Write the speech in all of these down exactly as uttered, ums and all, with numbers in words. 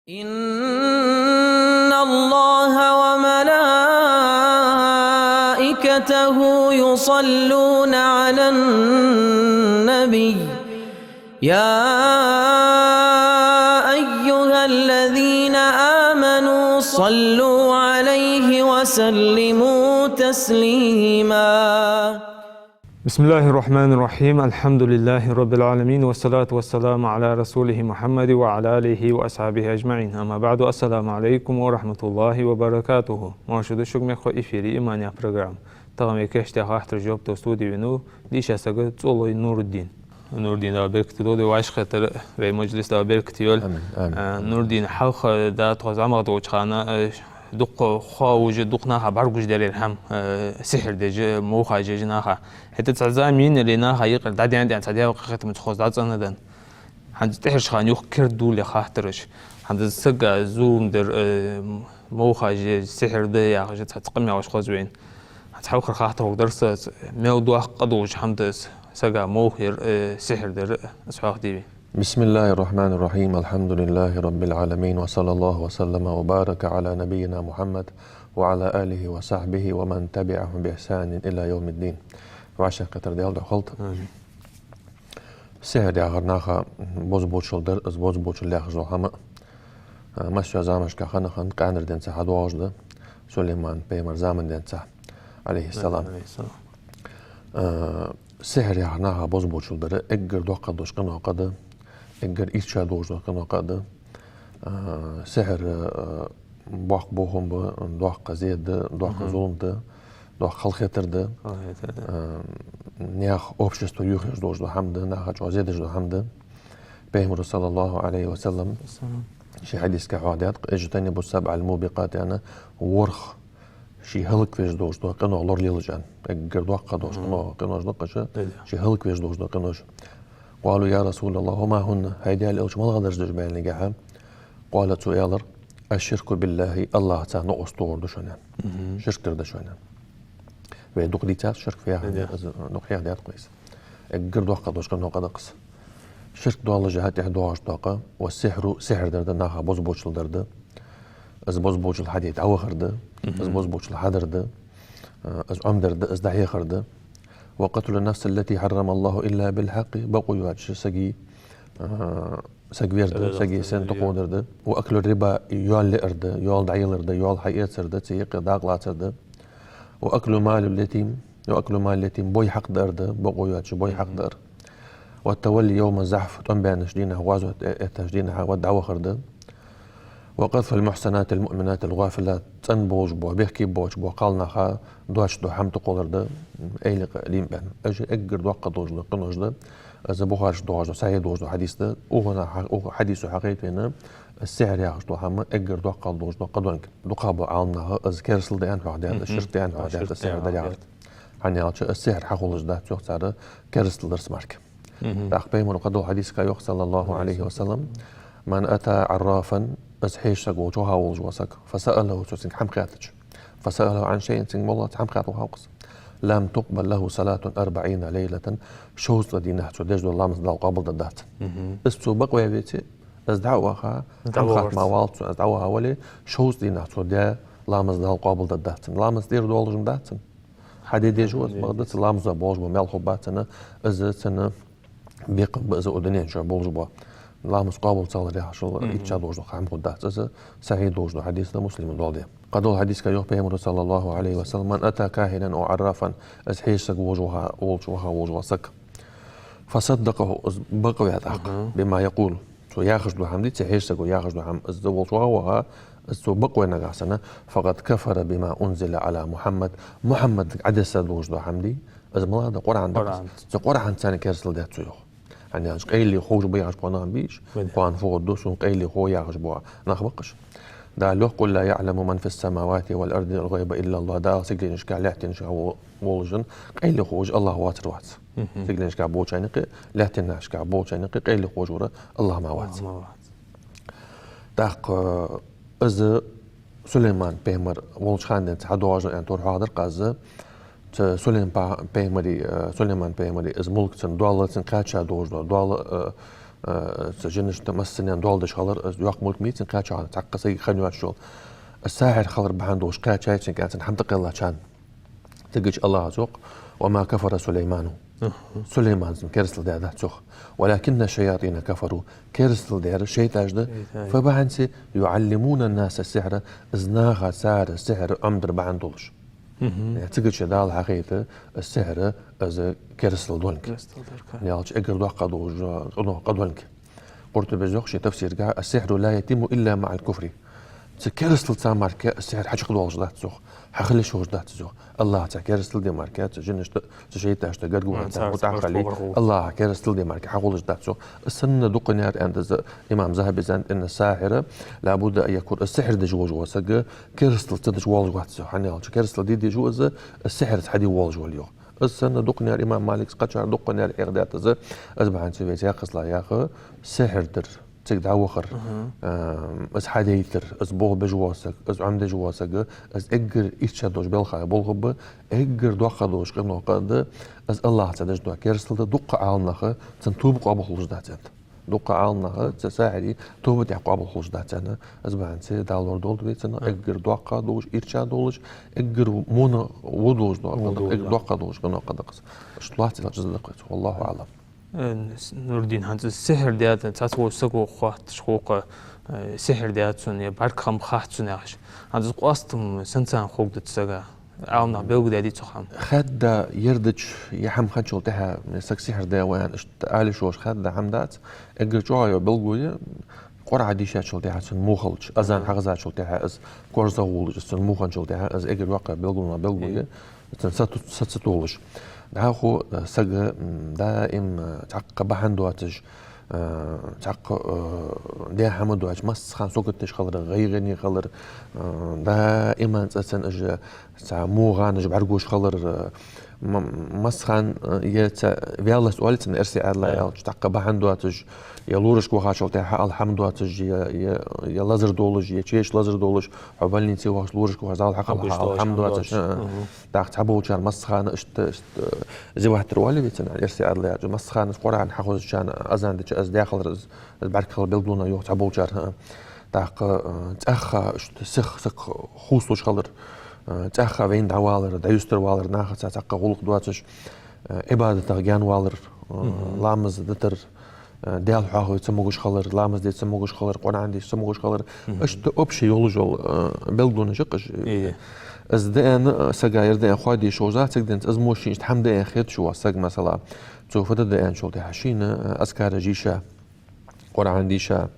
إن الله وملائكته يصلون على النبي، يا أيها الذين آمنوا صلوا عليه وسلموا تسليما. بسم الله الرحمن الرحيم. الحمد لله رب العالمين، والصلاة والسلام على رسوله محمد وعلى آله وأصحابه أجمعين. أما بعد، السلام عليكم ورحمة الله وبركاته. Марша да шуга, мехкахой, эфире «Иман» яха программа. Тахан вай кийчдаь хаттарашта жоп дала студе венав дийша саг ЦӀолой Нуруддин. Нуруддин, Дала беркате долда вай вӀашагӀкхетар, вай мажлис Дала беркате йойла. Амин, амин. А, Нуруддин, хьалха да тхо зӀамагӀа долча хана, а, дукха ховш, дукха наха бӀаргагуш дар ер хӀама, а, сихьр деш, мовхаш еш наха. ХӀаьта цхьа зама енай наха юкъера дӀадаьнна, цхьа даьла къахетамца хоза дӀацӀендаьнна. ХӀанз тӀехьарча хана юха кердадоал ер хаттараш. ХӀанз сага зулам дар, а, мовхаш еш, сихьр да яхаш, цхьацца къамаьлаш хоза вайна. ХӀанз хьалхара хаттар хургдар са, мел доккха долаш хӀама да из, сага мовха яр, э, сихьр дар, из хьоахаде вайна. بسم الله الرحمن الرحيم. الحمد لله رب العالمين، وصلى الله وسلم وبارك على نبينا محمد وعلى آله وصحبه ومن تبعهم بإحسان إلى يوم الدين. ВӀашагӀкхетар Даьла духьа хилда. Амин. Сихьр яхар наха бозбуунчал дар, из бозбуунчал яхаш дола хӀама, а, массайолча замашка хана-хана къаьнара денз хьадоагӀаш да, Сулейман пайхамара заман денз, عليه السلام. عليه السلام. А, сихьр яхар наха бозбуунчал дар эггара доккха долаш къиношта юкъе да, эггара ийрча долаш дола къиношта юкъе да. А, сихьр, а, боккха бохам ба, доккха зе да, доккха зулам да, доккха халахетар да. Халахетар да. А, наьха общество юхаеш долаш дола хӀама да, наха чӀоагӀа зе деш дола хӀама да. Пайхамара, صلى الله عليه وسلم, ший хьадисага хьоахадаьд: اجتنبوا السبع الموبقات, аьнна, ворхӀ ший хӀалаквеш долаш дола къинош лоралелаш, аьнна. Эггара доккха долаш къинош, къинош да-кх уж, ший хӀалаквеш долаш дола къинош. قالوا يا رسول الله وما هن؟ ХӀай Даьла Элча, малагӀдараш да уж, аьнна, аьннадале, قال, цо аьлар: الشرك بالله, АллахӀаца новкъост тохар да шоана, аьнна. Ширк дар да шоана, аьнна. Вай дукха дийцад ширк фу яхар, из дукха хьоахадаьд-кх вай из. Эггара доккха долаш къиношта юкъе да-кх из. Ширк долаш хьатӀехьа доагӀаш да-кх, والسحر, сихьр дар да, наха бозбуунчал дар да. Из бозбуунчал хьаде дӀавахар да, из бозбуунчал хьадар да, а, из Ӏомадар да, из дӀахьехар да. وقتل النفس التي حرم الله إلا بالحق, бокъо йоацача сага, а, саг вер дар да, сага сен тӀакходар да. وأكل الربا, йоал лиар да, йоал дӀаялар да, йоал хьаэцар да, цу юкъе дакъа лацар да. وأكل مال اليتيم, وأكل مال اليتيم, бой хьакъ даар да, бокъо йоацача бой хьакъ даар. والتولي يوم الزحف, тӀом баьннача дийнахьа, гӀазот эттача дийнахьа, вад дӀавахар да. وقذف المحصنات المؤمنات الغافلات, цӀена болаш бола, бехке боацаш бола кхалнаха доацаш дола хӀама тӀакхоллар да, эйла-кха лийнбаьнна. Уж эггара доккха долаш дола къинош да. Из Бухаре чу доагӀаш дола, сахьихь долаш дола хьадис да. Укханна хьа-, укх хьадисо хьахайт вайна, из сихьр яхаш дола хӀама эггара доккха долаш дола къа да аьнна. ДукхагӀбола Ӏаламнаха из керастал да аьнна хьоахадаьд, ширк да аьнна хьоахадаьд, из сихьр дар яхар. ХӀана аьлча, из сихьр хьахулаш дац, йоах цар, керастал дар из мара. ТӀаккха Пайхамара кхыдолча хьадисага йоах, صلى الله عليه وسلم: من أتى عرافا, из хьежа саг волча ваха волаш вола саг, فسأله, цо цунга хӀама хаьттача, فسأله عن شيء, цунга моллагӀа хӀама хаьтта ваха вола саг, لم تقبل له صلاة أربعين ليلة, шовзткъа дийнахьа цо деш дола ламаз Дала къоабалдергдац. Из цо бакъваь веце, из дӀа а ваха, хӀама хатта ма валац цунна, из дӀаваха вале, шовзткъа дийнахьа цо даь ламаз Дала къоабалдергдац. Ламаз тӀера долаш ма дац цун. Хьаде дезаш ва из, бакъда цу ламаза болаш бола маьл хургбац цунна, из цунна бекхам ба из укх дунен чу болаш бола. Ламаз къоабал ца хилар яхаш йола ийрча долаш дола хӀама хургдац. Из сахьихь долаш дола хьадис да, Муслима доаладаьд. Кхыдолча хьадисага йоах Пайхамара, صلى الله عليه وسلم: من أتى كاهنا أو عرافا, из хьежа саг волча ваха, волча ваха волаш вола саг, فصدقه, из бакъваь тӀаккха, بما يقول, цо яхаш дола хӀама, цу хьежа саго яхаш дола хӀама, из волча ваха ваха, из цо бакъваь нагахьа санна, فقد كفر بما أنزل على محمد, Мухьаммадага Ӏодесса долаш дола хӀама, из малагӀа да, Къуръан да-кх из. Цу Къуръанца керастал даьд цо, йоах. ХӀана аьлча, къайле ховш ба яхаш бола нах бий уж, кхоана фу хургда, сона къайле хов яхаш бола нах ба-кх уж. Дала йоах: قل لا يعلم من في السماوات والأرض الغيب إلا الله. Дала сигаленашка, лаьттанашка во-, волаш къайле ховш АллахӀ воацар вац. Сигаленашка болчарна юкъе, лаьттанашка болчарна юкъе къайле ховш вар АллахӀ мара вац. АллахӀ мара вац. ТӀаккха из Сулейман пайхамар волча хана денз хьадоагӀаш да аьнна тӀехьа хьоахадаьр-кх аз. Цу Сулейм па-, пайхамара, э, Сулейман пайхамара из мулк цунна доал, цунна кхаьча долаш дола доал, э, Э, цу жинашта массанена доал деш хилар, из йоккха мулк мийцин кхаьча хьона, цхьаккха сага хинна йоацаш йола. Из сахьир хилар бахьан долаш кхаьчай цун кӀаьнцан хӀама тӀакхеллачарна. Цигача АллахӀа йоах: «وما كفر سليمان». Сулеймана керастал даь дац йоах. «ولكن الشياطين كفروا». Керастал даьр шайтӀаш да. Фу бахьанца? «يعلمون الناس السحر». Из наха цар сихьр Ӏомадар бахьан долаш. Э, цигача Дала хьахайт из сихьр, из керастал долга. Керастал долга. Ялча эггара доккха долаш къинош къа долга. Къуртубе йоах ший тафсирга: «السحر لا يتم إلا مع الكفر». Цу керасталца мара из сихьр хьачакхдоалаш дац йоах, хьахила йиш йолаш дац йоах. АллахӀаца керастал де мара, цу жинашта, цу шайтӀашта гарга вахийта, цар гӀо тӀаккха хиле, АллахӀа керастал де мара хьахулаш дац йоах. Из санна дукхагӀа аьннад из имам ЗахӀабис: «إن الساحر لا بد أن يكفر». Из сихьр деш волаш вола саг керастал ца деш волаш вац йоах. ХӀана аьлча керастал де дезаш ва из, из сихьрца хьаде волаш вола йоах. Из санна дукхагӀа имам Малика, кхычар дукхагӀа хьехадаьд из. Из бахьанца вай цхьаькхаза яхар, сихьр дар, цига дӀавахар, эм, из хьадайтар, из болх беш вола саг, из Ӏомадеш вола саг, из эггара ирча долаш белхай болх ба, эггара доккха долаш къиношта къа да, из АллахӀаца деш дола керастал да. Дукха Ӏаламнаха цун тоба къоабал хулаш дац аьннад. Дукха Ӏаламнаха цу сахьира тоба тӀехь къоабал хулаш дац аьннад. Из бахьанца Дала лорадолда вай цунах, эггара доккха долаш, ирча долаш, эггара мона во долаш дола къа да, эггара доккха долаш къиношта къа да из. Иштта лоацца лачза да кхы цо. والله أعلم. Э, с-, Нурдин, хӀанз из сихьр даьд, цхьацца волча саго хоатташ хул-кх, э, сихьр даьд сона, е бӀаргхам хац сона яхаш. ХӀанз из къоастам сенца хургдац сага? Ӏаламнаха белгалдаьдий цу хӀаман? Хаьдда, ер дича, е хӀама хинначул тӀехьагӀа, е саг сихьр даь ва аьнна, иштта ала йиш йолаш хаьдда хӀама дац. Эггара чӀоагӀа йола белгало я, Къуръан дийшачул тӀехьагӀа цун во хилча, азан хьахезачул тӀехьагӀа из корзагӀа волаш, из цун во хинначул тӀехьагӀа, из эггара йоккхагӀа белгалонех белгало я, цун са ту-, са ца тохалуш. ДӀахо, э, сага, м, даим, э, цхьаккха бахьан доацаш, э, цхьаккха, э, даь хӀама доацаш, массахана сагот деш хилар, гӀайгӀане хилар, э, даим цӀацан уж цхьа во гӀанаш бӀаргагуш хилар, э, м-, массахана, э, е цхьа вялость оал цунах эрсий Ӏаьдала аьлча, цхьаккха бахьан доацаш, е лорашка вахачул тӀехьагӀа хьаала хӀама доацаш, е, е, е лазар долаш, е чеш лазар долаш, хьо больнице вахача, лорашка вахача, зал хьакхелла хьаала хӀама доацаш. ТӀаккха цхьаболчар массахана иштта, иштта, э, зиваттар оал вай цунах, эрсий Ӏаьдала аьлча, массахана из Къуръан хьахозачарна, азан дича из даь хилар, из, из бӀаргхилара белгалонех йоах цхьаболчар, хӀа. ТӀаккха, э, цӀаьхха иштта сиха саг хувцалуш хилар, э, цӀаьхха вайна дӀавалар, дӀаюстара валар, нахаца цхьаккха гӀулакх доацаш, э, Ӏибадатах гаьнавалар, э, ламаз дитар, э, Даьла хьоахаве ца могаш хилар, ламаз де ца могаш хилар, Къуръан дийша ца могаш хилар. Иштта общий йолаш йола, э, белгалонаш я-кх уж. Из да аьнна, э, сага ер да аьнна хоадеш йолаш дац, цигденца из мо шийна иштта хӀама да аьнна хеташ вола саг, масала, цо фу да аьнначул тӀехьагӀа шийна, э, азкараш йийша, Къуръан дийша,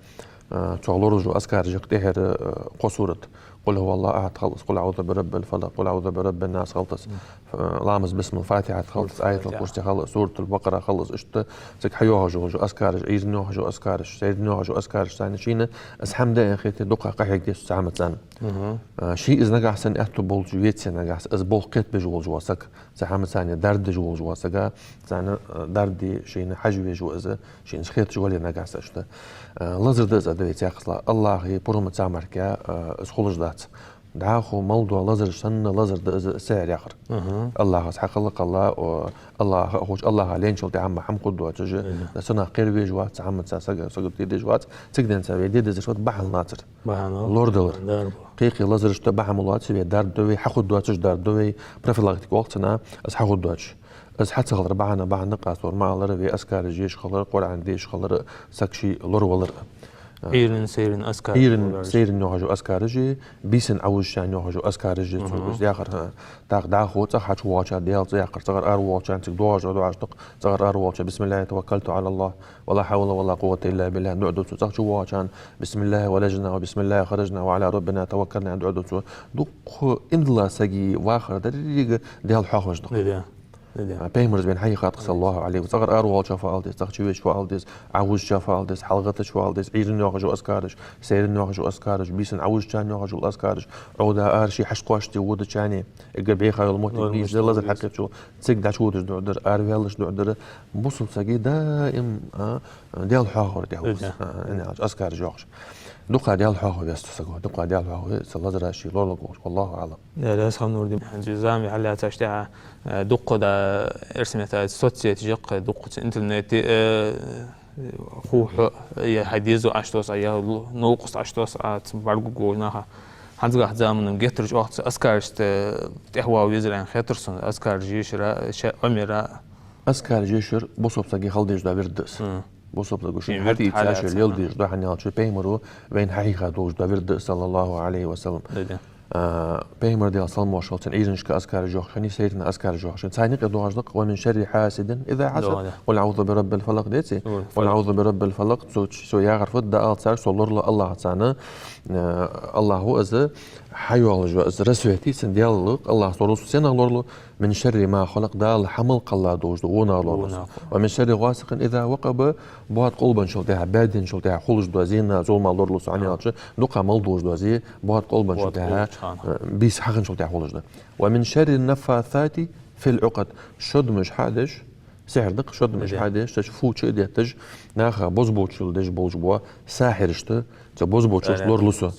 э, цох лоравеш азкараш я-кх тӀехьара, э, кхо сурат. «قل هو الله أحد» хилац, «قل أعوذ برب الفلق», «قل أعوذ برب الناس» хилац, э, ламаз «بسم الفاتحة» хилац, «آية الكرسي» хилац, «سورة البقرة» хилац, иштта цига хьайоагӀаш йола азкараш, Ӏуйранна йоагӀаш йола азкараш, сайранна йоагӀаш йола азкараш, царна шийна из хӀама да аьнна хете, дукха къахьегаш деш цу хӀамаца. Э, ше из нагахьа санна аьттув болча веце нагахьа санна, из болх кхетабеш волаш вола саг, цу хӀамаца дарба деш волаш вола саг, царна, э, дарба де шийна хьажа везаш ва из, шийна из хеташ вале нагахьа санна иштта. Э, лазар да из, а, да вай цхьаькхаза. АллахӀа пурамца мара, э, из хулаш дац. ДӀахо мел дола лазараш санна лазар да из сихьр яхар. АллахӀа из хьакхелла-кх, АллахӀа, о, АллахӀа ховш, АллахӀа лайначул тӀехьагӀа хӀама хургдоацаш, цунах кхера везаш вац, цу хӀамаца саг, сагот де дезаш вац, цигденца вай де дезаш ва бахьан лацар. Лорадалар. Кхы-кхы лазарашта бахьан ма лоац вай дарба де, вай хьахургдоацаш дарба де, вай профилактика оал-кх цунах, из хьахургдоацаш. Из хьа ца хилара бахьан, бахьан да-кх аз тхьовра ма аллара, вай азкараш еш хилар, Къуръан деш хилар, саг ше лоравалар. Ӏуйранна, сайранна азкараш. Ӏуйранна, сайранна йоагӀаш йола азкараш, бийсан Ӏовужачарна йоагӀаш йола азкараш, цо из яхар, хӀа. ТӀаккха дӀахо цӀагӀа хьачувоагӀача Даьла цӀи яьккхар, цӀагӀара аравоагӀачарна, цига доагӀаш дола дуӀаш да-кх, цӀагӀара аравоагӀача: «بسم الله توكلت على الله ولا حول ولا قوة إلا بالله», дуӀа ду цо. ЦӀагӀа чувоагӀачарна: «بسم الله ولجنا وبسم الله خرجنا وعلى ربنا توكلنا», дуӀа ду цо. Дукха иман дола сага вахар деррига Даьла хьоахавеш да-кх. Пайхамара вайна хьахьийхад-кх, صلى الله عليه وسلم, цӀагӀара аравоагӀачоа фу ала деза, цӀагӀа чувеча фу ала деза, Ӏовужача фу ала деза, хьалгӀеттача фу ала деза, Ӏуйранна йоагӀаш йола азкараш, сайранна йоагӀаш йола азкараш, бийсан Ӏовужачарна йоагӀаш йола азкараш, Ӏовда ара ше хьашт кхоачашде водачарна, эггара бӀеха йола моттиг мишта да, лазар хьакхетачул, цига дӀачуводаш дуӀа дар, араваьлча дуӀа дар, бусалба сага даим, а, Даьла хьоахавар тӀехьа ва из, а, ина аьлча, азкараш йоахаш. Дукха Даьла хьоахаве веза цу саго, дукха Даьла хьоахаве, цу лазараш ше лоралургволаш, والله أعلم. Э, Дасхан Нурдин, хӀанз зама хьаллаьцача тӀехьа, э, дукха да, эрсий меттала аьлча, соцсеташ я-кх, дукха цу интернете, э, Ху хьо, е хьай дезал Ӏочудоссаш, е новкъост Ӏочудоссаш, цу бӀаргагуш наха. ХӀанзгахьа заманна геттара чӀоагӀа цу азкарашта тӀехвала везар аьнна хетар сона, азкараш ешар, ше Ӏомаяр. Азкараш ешар бусалба сага хила дезаш дола вирд да из. Мгм. Бусалба саго шийна хьатӀаийца ше леладезаш дола, хӀана аьлча Пайхамаро вайна хьахьийха долаш дола вирд да из, саллаллахӀу Ӏалайхи ва саллам. Да, да. А, Пайхамара, Даьла салам-моаршал хилда цунна, Ӏуйранна азкараш йоах шоана, сайранна азкараш йоах шоана. Царна юкъе доагӀаш да: «ومن شر حاسد إذا حسد». Да, да. «قل أعوذ برب الفلق» деций? Ой, «قل أعوذ برب الفلق». Цо, цо яхар фуд, дӀаала царга, со лоралу АллахӀаца, а, АллахӀ ва из, хьайоалаш йола из рассвет, цун Даьла, АллахӀаца лоралу со. Сенах лоралу? «من شر ما خلق», Дала хьа мел кхелла долаш дола вонах лоралу со. Вонах. «ومن شر غاسق إذا وقب», бохьад къулбенначул тӀехьагӀа, баьденначул тӀехьагӀа хулаш дола зенах, зуламах лоралу со, хӀана аьлча дукха мел долаш дола зе бохьад къулбенначул тӀехьагӀа, бохьад къулбенначул тӀехьагӀа, э, бийса хьахинначул тӀехьагӀа хулаш да. «ومن شر النفاثات في العقد». Шодмаш хьадеш, сихьр да-кх, шодмаш хьадеш, цу фу чу а детташ, наха бозбуунчал деш болаш бола сахьирашта, цу бозбуунчалшта лоралу со.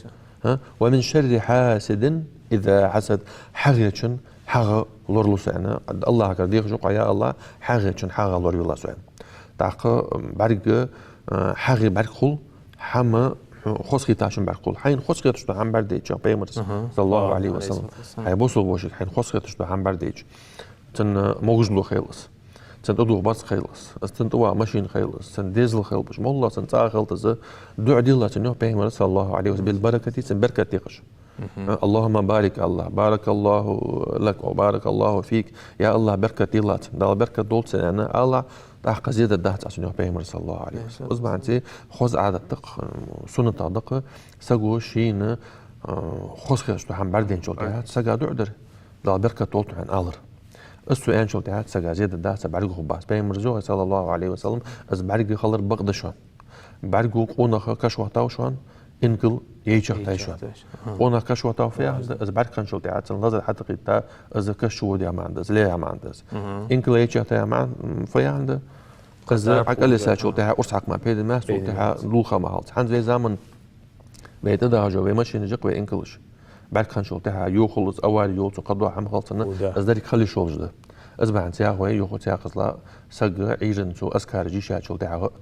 А? «ومن شر حاسد إذا حسد». ХьагӀечун хьагӀ лоралу со аьнна. АллахӀагара дехаш ва-кх, я АллахӀ, хьагӀечун хьагӀах лоравелахь со аьнна. ТӀаккха бӀарг, а, хьагӀий бӀарг хул, хӀама хьо хозахетачун бӀарг хул. Хьайна хозахеташ дола хӀама бӀаргадайча, Пайхамара, саллаллахӀу Ӏалайхи ва саллам, хьай бусалба вошийга хьайна хозахеташ дола хӀама бӀаргадайча, цун могашал хийла из, цун тӀадувха бацкъа хийла из, цун тӀавоагӀа машина хийла из, цун дезал хийла, баш моллагӀа цун цӀагӀа хийла из, дуӀа делахь цунна, йоах Пайхамара, саллаллахӀу Ӏалайхи ва саллам, «بالبركة», цун беркат дехаш. Мгм. А, «اللهم بارك», АллахӀ, «بارك الله لك وبارك الله فيك», я АллахӀ, беркат делахь цунна, Дала беркат долда цунна аьнна, АллахӀ, тӀаккха зе дергдац Ӏа цунна, йоах Пайхамара, саллаллахӀу Ӏалайхи ва саллам. Из бахьанце хоза Ӏадат да-кх, суннатах да-кх, саго шийна, а, хозахеташ дола хӀама бӀаргадайначул тӀехьагӀа сага дуӀа дар, Дала беркат долда хьона алар. Из цо аьнначул тӀехьагӀа сага зе дергдац, бӀарг хургбац. Пайхамара йоах, саллаллахӀу Ӏалайхи ва саллам, из бӀарг хилар бакъда шоана. БӀарго къонах каша вахийтав шоана, инкал яйча яхийтав шоана. Яйча яхийтав шоана. Аха. Къонах каша вахийтав фу яхилга да? Из бӀарг хинначул тӀехьагӀа цун лазар хьатӀакхийтта, из каша чу вода яха маӀан да из, ле яха маӀан да из. Мгм. Инкал яйча яхийтав яха маӀан, м, фу яхилга да? Из ӀокӀалъяьсачул тӀехьагӀа урс хьакха мара пайда меца, цул тӀехьагӀа дулха ма хилац. ХӀанз вай заман, вай тӀадахьаш йола вай машинаш я-кх, вай инкалаш. БӀарг хинначул тӀехьагӀа йохаллалца, авари йоллалца, кхыдола хӀама хилалца, из деррига хила йиш йолаш да. Из бахьанце йоах вай, юха цхьаькхаза саг Ӏуйранна цу азкараш йийшачул тӀехьагӀа,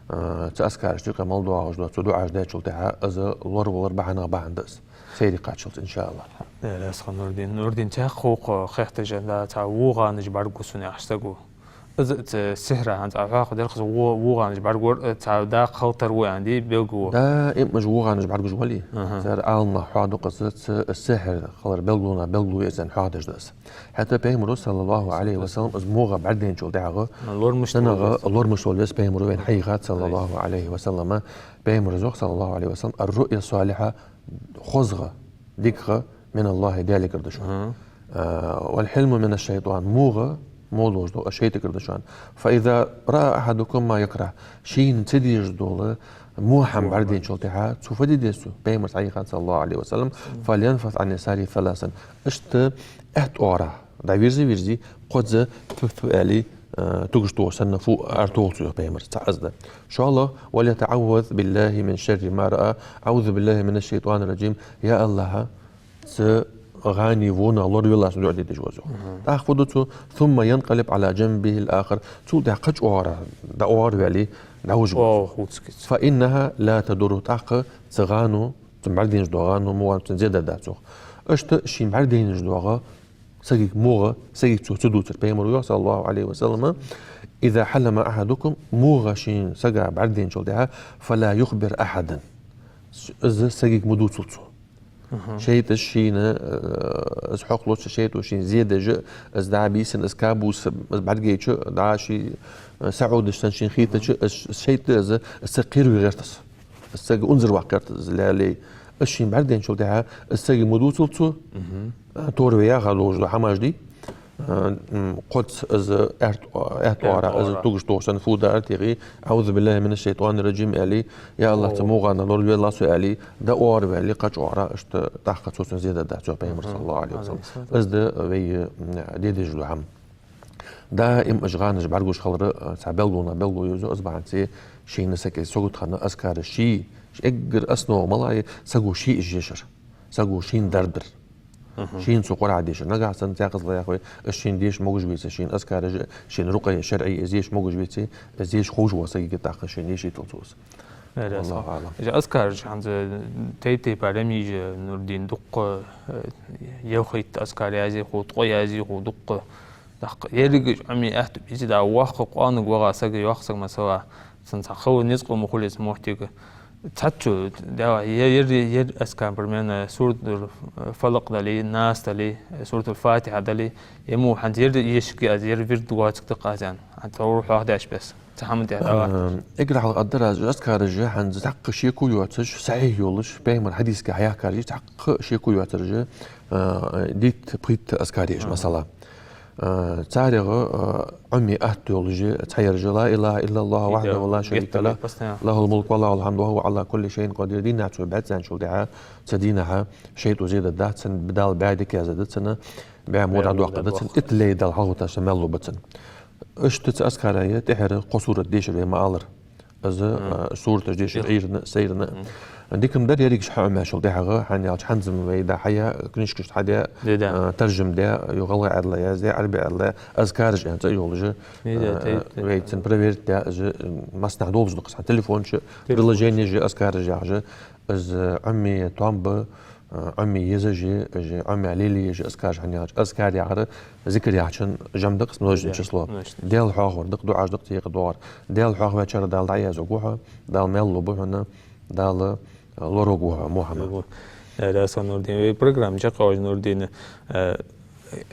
а, цу азкарашта юкъе мел доагӀаш дола цу дуӀаш дечул тӀехьагӀа, из лоравалар бахьанех бахьан да из, сайре кхаччалца, иншааллахӀ. Э, раьза хилва, Нурдин. Нурдин, цхьаькха ховргда хетташ да, цхьа вогӀанаш бӀаргагу сона яхаш саг ва. Из цу сихьра хӀанз Ӏа хьоахадаьр, хӀанз во-, вогӀанаш бӀаргагур, э, цхьа дакъа хилар ва аьнна, дий, белгало. Даим уж вогӀанаш бӀаргагуш вале. Аха. Цар Ӏаламнаха хьоахаду-кх из, цу сихьр хилара белгалонех белгало я из аьнна хьоахадеш да из. ХӀаьта Пайхамаро, саллаллахӀу Ӏалайхи ва саллам, из могӀа бӀаргадайначул тӀехьагӀа, лорамаш цунах лоравала веза Пайхамаро, вайна хьахьийхад, саллаллахӀу Ӏалайхи ва саллам. Пайхамара йоах, саллаллахӀу Ӏалайхи ва саллам: «الرؤيا الصالحة», хоза ха, дика ха, «من الله», Даьлагара да шоана. Мгм. А, «والحلم من الشيطان», во ха, во долаш дола, шайтӀагара да шоана. «فإذا رأى أحدكم ما يكره», шийна ца дезаш дола во хӀама бӀаргадайначул тӀехьагӀа, цо фу де деза цо? Пайхамара хьахьийхад, саллаллахӀу Ӏалайхи ва саллам: «فلينفث عن يساره ثلاثا». Иштта аьтта оагӀорахьа дӀавийрза, вийрза, кхозза тьфу-тьфу аьле, а, тугаш тохаш санна фу аьнна тохал цо, йоах Пайхамара. Цхьа из да. ШоллагӀа: «وليتعوذ بالله من شر ما رأى. أعوذ بالله من الشيطان الرجيم». Я АллахӀ, цу гӀани вонах лоравелахь со, дуӀа де дезаш ва из. Мгм. ТӀаккха фу ду цо? «ثم ينقلب على جنبه الآخر». Цул тӀехьагӀа кхыча оагӀорахьа дӀаоагӀорваьле, дӀавижа ва из. О, хуцкиц. «فإنها لا تضره». ТӀаккха цу гӀано, цу бӀаргадайнача дола гӀано, во гӀано цунна зе дергдац, йоах. Иштта шийна бӀаргадайнача дола сагага, во ха сагага цо ца дувцар. Пайхамара йоах, саллаллахӀу Ӏалайхи ва саллам: «إذا حلم أحدكم», во ха шийна сага бӀаргадайначул тӀехьагӀа, «فلا يخبر أحدا». Из сагага ма дувцал цо. Мгм. ШайтӀа шийна, э, из хьокхалуш, шайтӀо шийна зе деш, из дӀа а бийсан, из кабус, из бӀаргайча, дӀа ший, э, саӀодаш санна шийна хийтача, из шайтӀа из, из саг кхераве гӀерт из. Из саг унзара ваккха гӀерт из, лаьлай. Из шийна бӀаргадайначул тӀехьагӀа, из сагага ма дувцал цо, мгм, а, тораве яха долаш дола хӀамаш, дий. А, м, кхозза из аьтта, аьтта оагӀорахьа, из тугаш тохаш санна фу дӀатехе, «أعوذ بالله من الشيطان الرجيم» аьле, «Я АллахӀ, цу во гӀанах лоравелахь со» аьле, дӀаоагӀорваьле кхыча оагӀорахьа, иштта тӀаккха цо цунна зе дергдац, йоах Пайхамара, саллаллахӀу Ӏалайхи ва саллам. Из да вай, м, де дезаш дола хӀама. Даим уж гӀанаш бӀаргагуш хилара, а, цхьа белгалонех белгало я из, из бахьанце шийна саг кӀезига сагот хинна азкараш ший, эггара основа мала я, саго ший уж ешар. Саго шийна дар дар. Шийна цо Къуръан дешар. Нагахьа санна цхьаккха ла яхавой, из шийна деша могаш веце, шийна азкараш, шийна рукъя шарӀи из деша могаш веце, из деша ховш вола сагага тӀаккха шийна дешийтал цо из. Аллаху аълам. Из азкараш хӀанз тайп-тайпара я мижа, Нурдин, дуккха, э, ялхайтта азкар язъе хул, ткъо язъе хул, дуккха. ТӀаккха ерригаш Ӏомае аьттув безе, да, воккха къоанага вагӀа саг, йоккха саг, масала, цун цхьа хала низ къома хуле цу моттиге. Цхьацца, да, е-, ер, ер азкар, примерно, суратул Фалакъ дале, Нас дале, суратул Фатихьа дале, е мо хӀанз ер ешаргья аз, ер вирд воацаргда-кх аз аьнна. ХӀанз тхьовра хьоахадеш бесса. Цхьа хӀама тӀа дӀавахийташ. Ам, эггара хьалха аргдар аз, азкараш хӀанз цхьаккха шеко йоацаш, сахьихь йолаш, пайхамара хьадисага хьаяхкараш, цхьаккха шеко йоацараш, а, дийтта-пхийтта азкар я уж, масала. А, царех, а, Ӏомае аьттув йолаш цхьаяраш: لا إله إلا الله وحده لا شريك له، له الملك وله الحمد وهو على كل شيء قدير. Дийнахьа цо бӀаьззачул тӀехьагӀа, цу дийнахьа шайтӀо зе дергдац цунна, Дала бӀаь дика яздаьд цунна, бӀаь во дӀадоаккхаргда цунна, итт лай Дала хьалгӀотташ мел лу ба цунна. Иштта цу азкарий тӀехьара кхо сурат дешар вай ма аллара. Из, а, сураташ дешар Ӏуйранна, сайранна. Дика-м дар ерригаш хьаӀомаечул тӀехьагӀа, хӀана аьлча хӀанз-м вай да хьая, книжкашта хьадаь, а, таржам даь, юха гӀалгӀай Ӏаьдала яздаь, Ӏарбий Ӏаьдала, азкараш аьнна цӀи йолаш, а, вай цунна проверить даь, из, м, массанахьа долаш да-кх из, телефон чу, приложени чу, азкараш яхаш, из Ӏомае тоам ба, а, Ӏомае езаш я, из Ӏомае лелае езаш я азкараш, хӀана аьлча азкар яхар зикр яхачун жамӀ да-кх из, множественное число. Даьла хьоахавар да-кх, дуӀаш да-кх цу юкъе доагӀар. Даьла хьоахаваьчар Дала дӀаязъергва хьо, Дала мел лу ба хьона, Дала, а, лоравергва хьо, Мухьаммад. Э, да, са Нурдин, вай программа чакхъяьлча, Нурдин, э,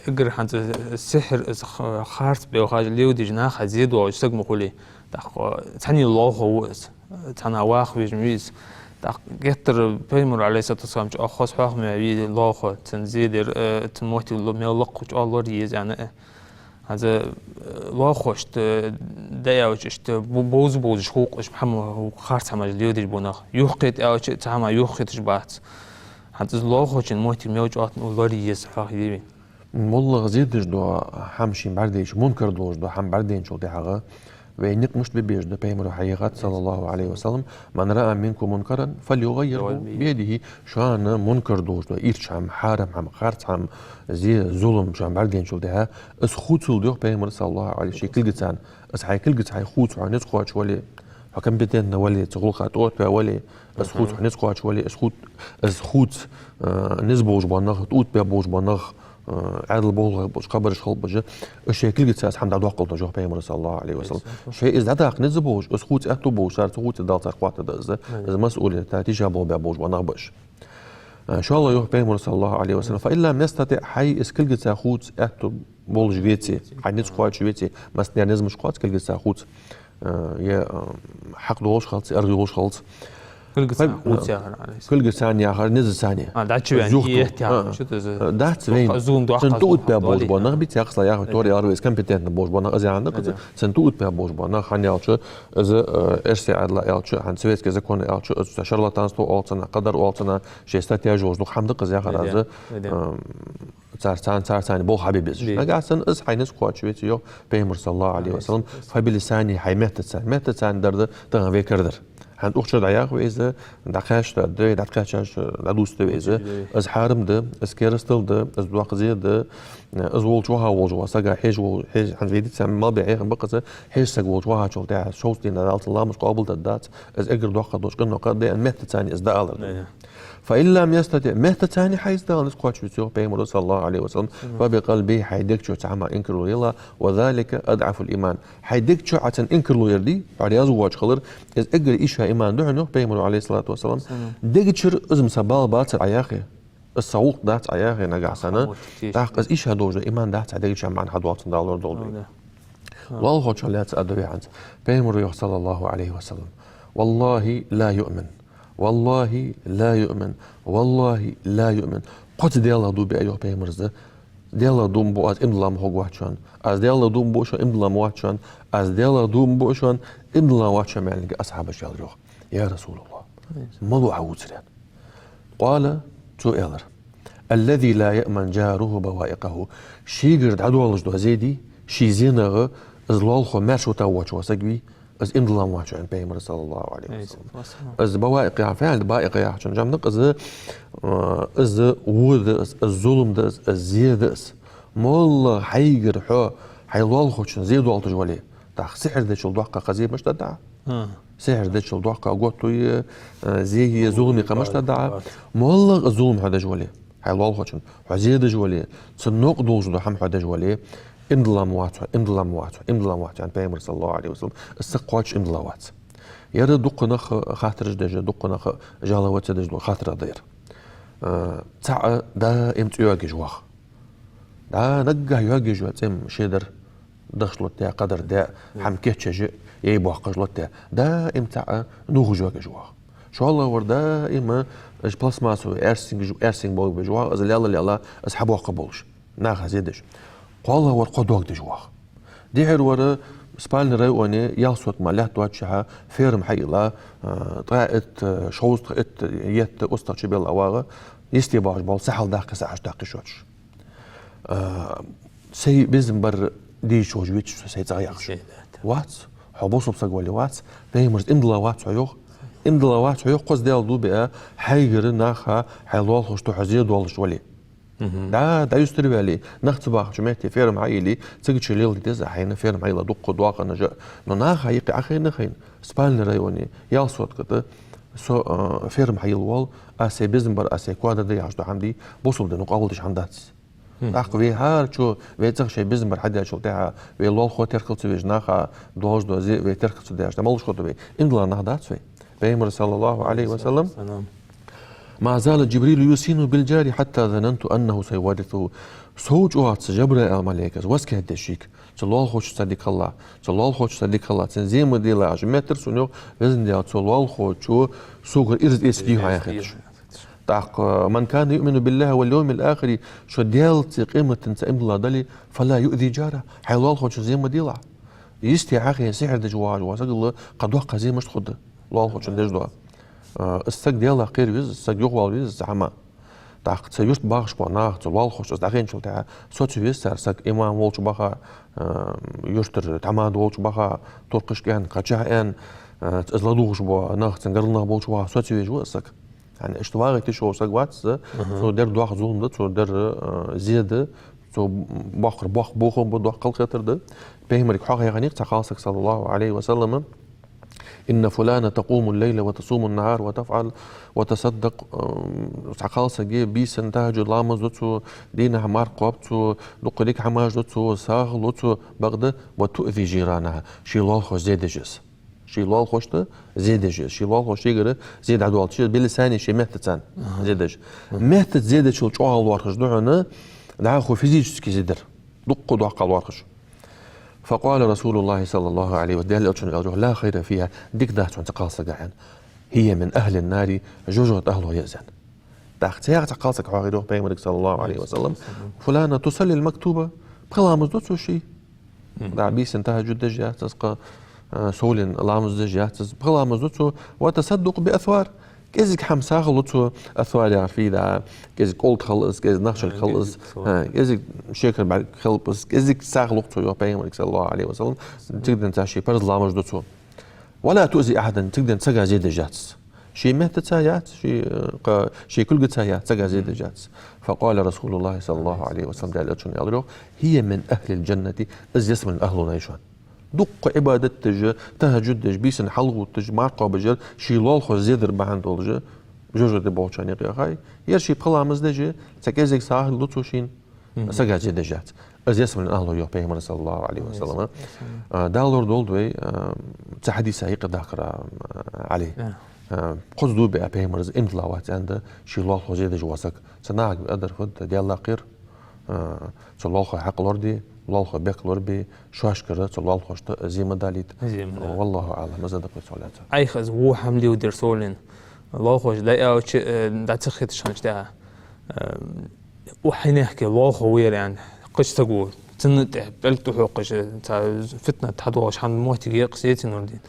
эггара хӀанз сихьр, из х-, харц белхаш леладеш наха зе доаллаш саг ма хулий. ТӀаккха цхьанне лоалахо ва из. Цхьанне ваха везаш ма вий из. ТӀаккха геттара пайхамара, عليه الصلاة والسلام, чӀоагӀа хоза хьоахаваь вий лоалахо, цунна зе дар, э, цун моттиг ло-, мел лакха чӀоагӀа лорае еза аьнна, э. ХӀанз, э, лоалахошта, э, даьлча иштта бо-, бовза-бовзаш хул-кх уж, хӀама, харц хӀамаш леладеш бола нах. Юхакхета аьлча, цхьа хӀама юхакхеташ бац. ХӀанз из лоалахочун моттиг мел чӀоагӀа лорае еза хьоахаде вайна. МоллагӀа зе деш дола хӀама шийна бӀаргадайча, мункар долаш дола хӀама бӀаргадайначул тӀехьагӀа, вай никъ мишта бе безаш да, пайхамара хьаяхад, صلى الله عليه وسلم: من رأى منكم منكرا فليغيره بيده. Шоана мункар долаш дола, ирча хӀама, хьарам хӀама, харц хӀама, зе, зулам шоана бӀаргадайначул тӀехьагӀа, из хувцалда, йоах пайхамара, صلى الله عليه وسلم, ший кулгаца. Из хьай кулгаца хьай хувца хьо низ кхоачаш вале, хьо компетентни вале, цу гӀулакха тӀаоттаваь вале, из хувца хьо низ кхоачаш вале, из хувц-, из хувца, а, низ болаш бола нах, тӀаоттабаь болаш бола нах, а, Ӏаьдал болх болаш, хабараш хилба уж, уж шоай кулгаца из хӀама дӀадоаккхалда, йоах пайхамара, صلى الله عليه وسلم. Шоай из дӀадаккха низ болаш, из хувца аьттув болаш, цар цу хувца Дала цар хоаттаргда из, из масъулият тешаболабаь болаш бола нах ба уж. А, шоллагӀа, йоах пайхамара, صلى الله عليه وسلم: فإن لم يستطع, хьай из кулгаца хувца аьттув болаш веце, хьай низ кхоачаш веце, массане низ мишта кхоач кулгаца хувца, а, е, а, хьакъ долаш хилац, аргӀа йолаш хилац. Кулгаца хувца яхар, عليه السلام. Кулгаца яхар, низаца. А, дӀачувена, из юхатоха. Э, дац вайна. Цунна тӀаоттабаь болаш бола нах ба, цхьаькхаза яхар, тора яхар, из компетентни болаш бола нах, из яхар да-кх из, цунна тӀаоттабаь болаш бола нах, хӀана аьлча, из, э, эрсий Ӏаьдала аьлча, хӀанз советский закон аьлча, из шарлатанство оал цунах, къадар оал цунах, шоай статьяш йолаш да-кх, хӀама да-кх из яхар, из, э, цар-, цар-, царца болх хьабе безаш. Нагахьа санна из хьай низ кхоачаш веце, йоах пайхамара, صلى الله عليه وسلم, فبلسانه, хьай меттаца. Меттаца дар да тахан вай кара дар. ХӀанз укх чура дӀаяха вай из, дӀакхаьча да, дӀакхаьчача дӀадувца да вай из. Из хьарам да, из керастал да, из доккха зе да, из волча ваха волча сага хьежа вола, хьежа, хӀанз вай дийцача мел бе хьехам ба-кх из, хьежа саг волча вахачул тӀехьагӀа шовзткъа дийнахьа Дала цун ламаз къоабалдергдац, из эггара доккха долча къинойх къа да аьнна, меттаца из да алар да. فإن لم يستطع, меттаца хьай из Дала низ кхоачаш веце, йоах пайхамара, صلى الله عليه وسلم, فبقلبه, хьай дег чу цу хӀаман инкарло яле, وذلك أضعف الإيمان. Хьай дег чу Ӏа цун инкарло яр дий, Ӏа раьза воацаш хилар, из эггара ийша иман да хьона, йоах пайхамара, عليه الصلاة والسلام. Дег чура из-м са бала бацар Ӏа яхе, из са гӀулакх дац Ӏа яхе нагахьа санна, тӀаккха из ийша долаш дола иман дац Ӏа дег чу, маӀан хьадоал цун Дала лорадолда вай. Лоалахочох лаьца а да вай хӀанз. Пайхамара йоах, صلى الله عليه وسلم: والله لا يؤمن. والله لا يؤمن. والله لا يؤمن. Кхозза Даьлах дув буъ, йоах пайхамара, из. Даьлах дув буъ аз, иман дилла ма хургвац шоана. Аз Даьлах дув буъ шоана, иман дилла ма вац шоана. Аз Даьлах дув буъ шоана, иман дилла ма вац шоана, аьнна, асхьабаша аьлар, йоах. يا رسول الله, малав хьа вувцар, аьнна. قال, цо аьлар: الذي لا يأمن جاره بوائقه. Шийгара дӀадоалаш дола зе дий, ший зенах из лоалахо маьрша вита воацаш вола саг вий, Из иман дилла ма вац хьо, аьннад Пайхамара, саллаллахӀу Ӏалайхи ва саллам. Из баваикъ яхача, фаӀил баваикъ яхачун жамӀ да-кх из, э, из во да из, из зулам да из, из зе да из. МоллагӀа хьайгара хьо хьай лоалахочун зе долийташ вале, тӀаккха сихьр дечул доккха кхы зе мишта да Ӏа? Сихьр дечул доккха готто е, э, зе е, зулам е кхы мишта да Ӏа? МоллагӀа из зулам хьо деш вале, хьай лоалахочун хьо зе деш вале, цун новкъа долаш дола хӀама хьо деш вале, иман дилла ма вац хьо, иман дилла ма вац хьо, иман дилла ма вац хьо, аьннад Пайхамара, саллаллахӀу Ӏалайхи ва саллам. Из саг кхоачаш иман дилла вац. Ер дуккха нах хаттараш деш, дуккха нах жаловаться деш дола хаттараш да ер. Э, цаӀ даим цӀи йоагаш ва-кх. Да, наггахьа йоагаш я цӀи-м, шедар дахаш латта, кхадар де, хӀама кийчъеш, яй боаккхаш латта. Даим цаӀ нувхаш йоагаш ва-кх. ШоллагӀвар даим уж пластмассовый аьрсинг, аьрсинг боагабеш ва-кх, из лела-лела, из хьабоаккхаш болаш, наха зе деш. КхоалагӀвар кхо доагдеш ва-кх. Дехьарвар спальный районе ялх сотка мара лаьтта доацача хана ферма хьайийлла, э, ткъаь итт, шовзткъа итт, етт устагӀа чубелла вагӀа, йисте багӀаш бола сахьал даккха, сахьаш даккха йиш йоацаш. Э, сай безам бар дийша волаш веце со, сай цӀагӀа яхаш. Вац, хьо бусалба саг вале вац, Пайхамара иман дилла вац хьо йоах. Иман дилла вац хьо йоах, кхозза Даьла дув биа, хьайгара наха хьай лоалахошта хьо зе долаш вале. Да, дӀаюстара ваьле, нах ца бахача метте ферма хьайийле, цига чу леладе деза хьайна, ферма хьайийлла дуккха доакъанаш а. Но наха юкъе Ӏохайна хьайна, спальный районе ялх сотка тӀа со, э, ферма хьайийлла воал, аз сай безам бар, аз сай коа дергда яхаш дола хӀама дий, бусалба дино къоабалдеш хӀама дац из. ТӀаккха вай хӀарачо, вай цӀагӀа шоай безам бар хьадаьчул тӀехьагӀа, вай лоалахо теркал ца веш, наха долаш дола зе вай теркал ца даьча, малаш хургда вай? Иман дилла нах дац вай. Пайхамара, саллаллахӀу Ӏалайхи ва саллам: «ما زال جبريل يوصيني بالجار حتى ظننت أنه سيورثه». Сов чӀоагӀа Жабраил малейкас васкет деш шийга, цу лоалахочунца дика хилалахь, цу лоалахочунца дика хилалахь, цунна зе ма делахь яхаш, меттар сона, йоах, Везан Даьла, цу лоалахочо согара ираз эца дий хьона яхийташ. ТӀаккха: «من كان يؤمن بالله واليوم الآخر», шо Даьлаца, къематденца иман дилла дале, «فلا يؤذ جاره», хьай лоалахочун зе ма делахь. Йисте Ӏохайна сихьр деш воагӀаш вола сагал кхы доккха зе мишта хургда лоалахочун деш дола? Э, из саг Даьлах кхера веза, из саг юхавала веза цу хӀамах. ТӀаккха цу юрта бахаш бола нах, цу лоалахошта из дӀахайначул тӀехьагӀа, соцаве веза цар, саг имам волча баха, э, юртара тхьамада волча баха, туркхашка аьнна, кхычахьа аьнна, э, из ладувгӀаш бола нах, цун гаргара нах болча баха соцавеш ва из саг. ЯӀни иштта вагӀийта йиш йола саг вац из, цо даьр доккха зулам да, цо даьр, э, зе да, цо боаккхар боккха бохам ба, доккха кхалхетар да. Пайхамарга хьоахаяьннай-кх цхьа кхалсаг, саллаллахӀу Ӏалайхи ва саллам: «إن فلانة تقوم الليل وتصوم النهار وتفعل وتصدق». Э, цхьа кхалсаг я, бийсан тахӀажжуд ламаз ду цо, дийнахьа марха кхоаб цо, дуккха дика хӀамаш ду цо, сагӀа лу цо, бакъда, «وتؤذي جيرانها», ший лоалахошта зе деш я из. Ший лоалахошта зе деш я из. Ший лоалахошта шийгара зе дӀадоалийташ я из, «بلسانه», ший меттаца зе деш. Меттаца зе дечул чӀоагӀа лоархӀаш да хьона дӀахо физически зе дар. Дуккха доккха лоархӀаш. «فقال رسول الله صلى الله عليه وسلم», Даьла Элчано аьлар йоах: «لا خير فيها», дика дац хьона цу кхалсагах, аьнна. «هي من أهل النار», жожагӀата ахӀло я из, аьнна. ТӀаккха цхьа кхалсаг хьоахайир йоах Пайхамарга, саллаллахӀу Ӏалайхи ва саллам: «فلانة تصلي المكتوبة», пхи ламаз ду цо ший. Да, бийсан тахӀажжуд деш яц из-кх, э, совлен ламаз деш яц из, пхи ламаз ду цо, «وتصدق بأثوار», кӀезига хӀама сагӀа лу цо, асвар яхар фуй да, кӀезига кӀолтах хилла из, кӀезига нах чӀоагӀа хилла из, кӀезига шекар бӀарг хилба из, кӀезига сагӀа лу-кх цо, йоах Пайхамарга, саллаллахӀу Ӏалайхи ва саллам, цига денз цхьа ший парз ламаз ду цо. «ولا تؤذي أحدا», цига денз цхьаккха зе деш яц из. Ший меттаца яц, ший, э, кхы, ший кулгаца яц, цхьаккха зе деш яц из. «فقال رسول الله صلى الله عليه وسلم», Даьла Элчано аьлар йоах: «هي من أهل الجنة», из ялсмален ахӀлонах я шоана. Дуккха Ӏибадат деш, тахӀажжуд деш, бийсан хьалгӀовтташ, марха кхоабаш яр, ший лоалахошта зе дар бахьан долаш, жожагӀате болчарна юкъе яхай. Ер ший пхи ламаз деш, цхьа кӀезига сагӀа лу цо шийна, цхьаккха зе деш яц из. Из ялсмален ахӀло я, йоах Пайхамара, саллаллахӀу Ӏалайхи ва саллам. А, Дала лорадолда вай, а, цу хьадиса юкъе дахкар, а, Ӏали. А, кхозза дув биа Пайхамара иман дилла вац аьнна, ший лоалахошта зе деш вола саг. Цу нахага вай адар фуд, Даьлах кхера, а, цу лоалахой хьакъ лораде, лоалахой бехк лорабе, шоашкара цу лоалахошта зе ма далийта. Зе ма далийта. والله أعلم, из да-кх вай цох лаьца. Ӏайха из во хӀама леладер совлен. Лоалахоша дӀааьлча, э, дӀа ца хеташ хинначул тӀехьагӀа, э, укх хьайнехке лоалахо ва ер, аьнна, кхыча саго цунна тӀа пӀелг тӀахьокхаш, цхьа фитнат хьадоагӀаш хӀама моттиг я-кх из, эций, Нурдин?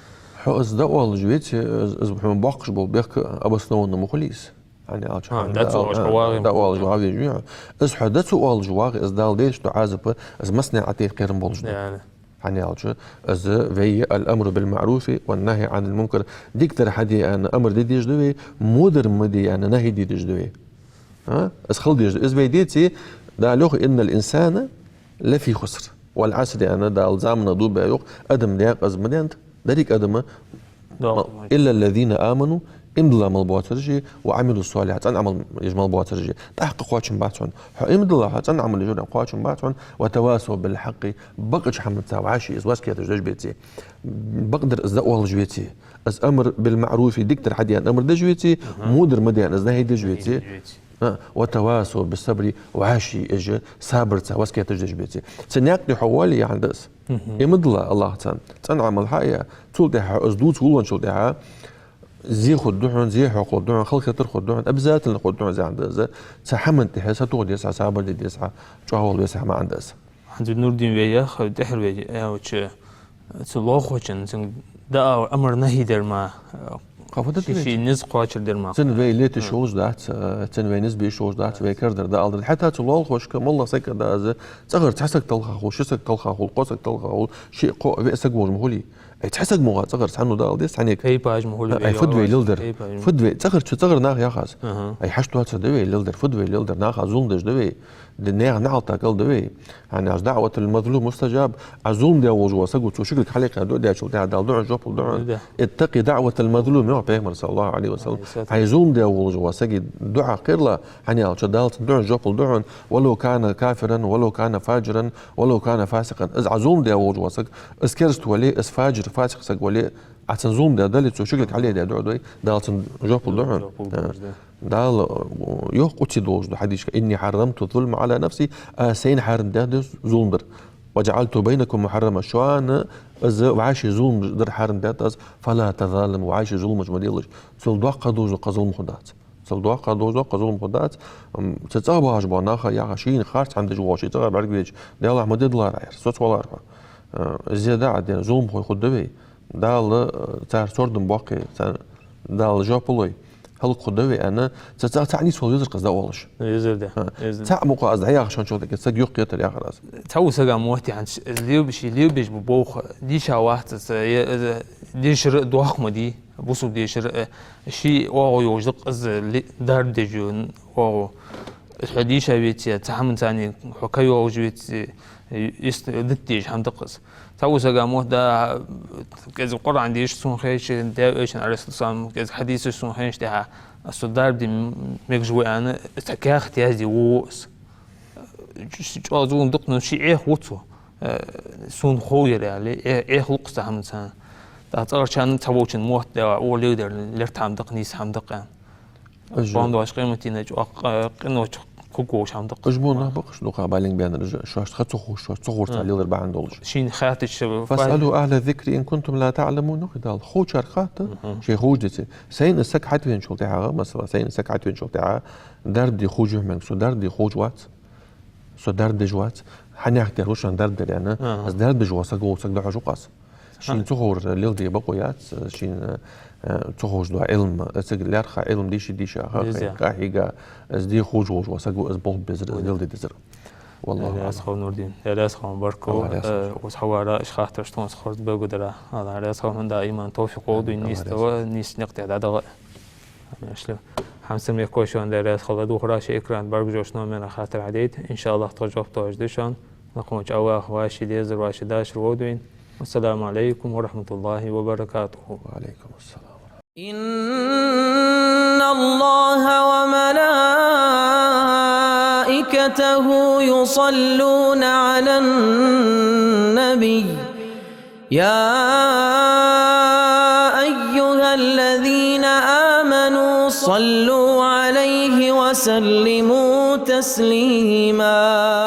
Хьо из дӀаоалаш веце, из, из хьона боаккхаш бола бехк обоснованно ма хулий из. Хьайна аьлча, хьо дӀа ца оалаш вагӀе, дӀаоалаш вагӀа везаш вий хьо? Из хьо дӀа ца оалаш вагӀе, из Дала дайташ дола Ӏазап, из массане а тӀа кхерам болаш да. ХӀана аьлча, из вай الأمر بالمعروف والنهي عن المنكر. Дикадар хьаде аьнна, амар де дезаш да вай, водар ма де аьнна, нахьи де дезаш да вай. А? Из хила дезаш да. Из вай деце, Дала йоах: «إن الإنسان لفي خسر والعصر», аьнна, Дала заманах дув биа йоах, адам декъаза ма даьннад, деррига адам, إلا الذين آمنوا, иман дилла мел боацараш, وعملوا الصالحات, цӀена Ӏамал еш мел боацараш. ТӀаккха кхоачам бац хьона. Хьо иман дилла, хьо цӀена Ӏамал еш вале, кхоачам бац хьона. وتواصوا بالحق, бакъача хӀаманца вӀаший из васкеташ деш беце. Бакъдар из дӀаоалаш веце. Из الأمر بالمعروف, дикадар хьаде аьнна амар деш веце, водар ма де аьнна из нахьи деш веце. А, وتواصوا بالصبر, вӀаший еш, сабарца васкеташ деш беце. Цу наькъа тӀа хьо вале, яхьан да из. Иман дилла Аллахӏаца, цӀена Ӏамал хьаяь, цул тӀехьа из дувца вуллачул тӀехьа, зе хургда хьона, зе хьокхалургда хьона, халахетар хургда хьона, обязательно хургда хьона из, яхьан да из. Цу хӀаман тӀехьа сатоха деза хьо, сабар де деза хьо, чӀоагӀа вала веза хьо, маӀан да из. ХӀанз нурдин вай яха, тӀехьара вай, я, вача, цу лоалахочун, цун даа амар нахьи дар мара, кхафа да ший, ший низ кхоачар дар мара. Цун вай леташ йолаш дац, э, цун вай низ беш йолаш дац, вай карадар дӀаала дар. ХӀаьта цу лоалахошка моллагӀа саг да из, цӀагӀара цхьа саг талхахул, ши саг талхахул, кхо саг талхахул, ши, кхо, виъ саг волаш ма хулий. Ай цхьа саг мо, цӀагӀара цхьанне дӀаала деза, цхьанне. Кхайпаш ма хулий, ай фуд вай леладар. Кхайпаш ма. Фуд вай, цӀагӀара чу, цӀагӀара наха яхаш. Аха. Ай хьашт доацар да вай леладар, фуд вай леладар, наха зулам деш да вай. Д-, наьха наьӀалт тӀа кал да вай. ХӀана аьлча, دعوة المظلوم مستجاب. Ӏа зулам даь волаш вола саго цо ши кулг хьалъайкхе дуӀа даьчул тӀехьа Дала дуӀан жоп лу да хьона. Да. اتق دعوة المظلوم, йоах Пайхамара, صلى الله عليه وسلم. عليه الصلاة والسلام. Хьай зулам даь волаш вола сага дуӀа кхералахь, хӀана аьлча, Дала цун дуӀан жоп лу да хьона. ولو كان كافرا، ولو كان فاجرا، ولو كان فاسقا. Из Ӏа зулам даь волаш вола саг, из кераста вале, из фажир, фасикъ саг вале, Ӏа цунна зулам даь дале, цо ши кулг хьалъайкхе дуӀа дой, Дала цунна жоп лу да хьона. Жоп лу да, да. Дала, э, йоах, къудси долаш да хьадисашка: «إني حرمت الظلم على نفسي», аз сайна хьарам даьд зулам дар. «وجعلته بينكم محرما», шоана из вӀаший зулам дар хьарам даьд аз, «فلا تظالموا», вӀаший зуламаш ма делаш. Цул доккха долаш да кхы зулам хургдац. Цул доккха долаш да кхы зулам хургдац. М, цу цӀагӀа бахаш бола нах, яхаш, шийна харц хӀама деш вола, ший цӀагӀара бӀаргавайча, Даьллахь, ма де далар Ӏа ер, соцавалар хьо. Э, из дӀа а даьнна, зуламхой хургда вай. Дала, э, цар сордам боаккхе, цар, Дала жоп лой, хӀалакхургда вай аьнна, цу цӀагӀа цхьаь нийсвала везар-кх из дӀаоалаш. Везар да. А, везар. ЦаӀ мукъагӀа аз дӀаяхача хана чул тӀаккха саг юхакхетар яхар аз. Цхьа ва сага мотт, хӀанз леладе, леладеш ба болх, дийша вац из, е, е, дешар а доккха ма дий, бусалба дешар а, ший оагӀув йолаш да-кх из ле-, дарба деш йола оагӀув. Хьо дийша веце, цхьа хӀаман цани хьо кхайолаш веце, ист дитта дезаш хӀама да-кх из. Цхьа ва сага мотт, да, кӀезига Къуръан дешаш сона хеташ, Даьла Элчан, عليه الصلاة والسلام, кӀезига хьадисаш сона хеташ, тӀехьа со дарба де мегаш ва аьнна, цхьа каьхат язде ву из. ЧӀоагӀа зулам да-кх, но ший Ӏеха ву цо. Э, сона хов ер аьле, Ӏе-, Ӏеха лу-кх цу хӀаман цани. ТӀаккха цӀагӀарчарна цхьаволчун мотт, да, оалаш леладер лерхӀам да-кх, нийса хӀама да-кх аьнна. Из жо. Къонахчун къематдийнахьа чӀоагӀа, э, къинош кхугаш хӀама да-кх. Из мо нах ба-кх уж дукха баленга баьннараш, шоашта ха ца ховш, шоашта ца ховрца лелар бахьан долаш. Шийна хаьттача, «فاسألوا أهل الذكر إن كنتم لا تعلمون», йоах Дала. Ховчарга хатта, шоай ховш деце. Сайна саг хьатӀавеначул тӀехьагӀа, масала, сайна саг хьатӀавеначул тӀехьагӀа, дарба де ховш ва-кх маьнга, со дарба де ховш вац. Со дарба деш вац. Хьанех дер ва шоана дарба дар аьнна, из дарба деш вола саг волча сага дӀахьош ва-кх аз. Шийна ца ховр леладе бокъо яц, шийна, э, ца ховш дола Ӏилма, цига лаьрхӀа Ӏилма дийша, дийша, ха, ха, къахьийга, из де ховш волаш вола саг ва, из болх безар, из леладе дезар. والله أعلم. Даьла раьза хилва, Нурдин. Даьла раьза хилва, баркал. Аллах раьза хилва. Э, укхаза хьавара, иштта хаттараш тхона хургда белгалдара. Аллах раьза хилва, хӀана аьлча иман, товфикъ лолда вайна нийса дала, нийса никъ тӀа дӀадала. Амин. Хьамсара мехкахой, шоана Даьла раьза хилва, духара шоай экрана тӀа бӀаргагуш йолча номера хаттар хьадайта. Иншааллах, тхо жоп тоадеш да шоана. Лакхача Аллахӏа вӀаший дезар, вӀаший дашар лолда вайна. والسلام عليكم ورحمة الله وبركاته. وعليكم السلام. إن الله وملائكته يصلون على النبي. يا أيها الذين آمنوا صلوا عليه وسلموا تسليما.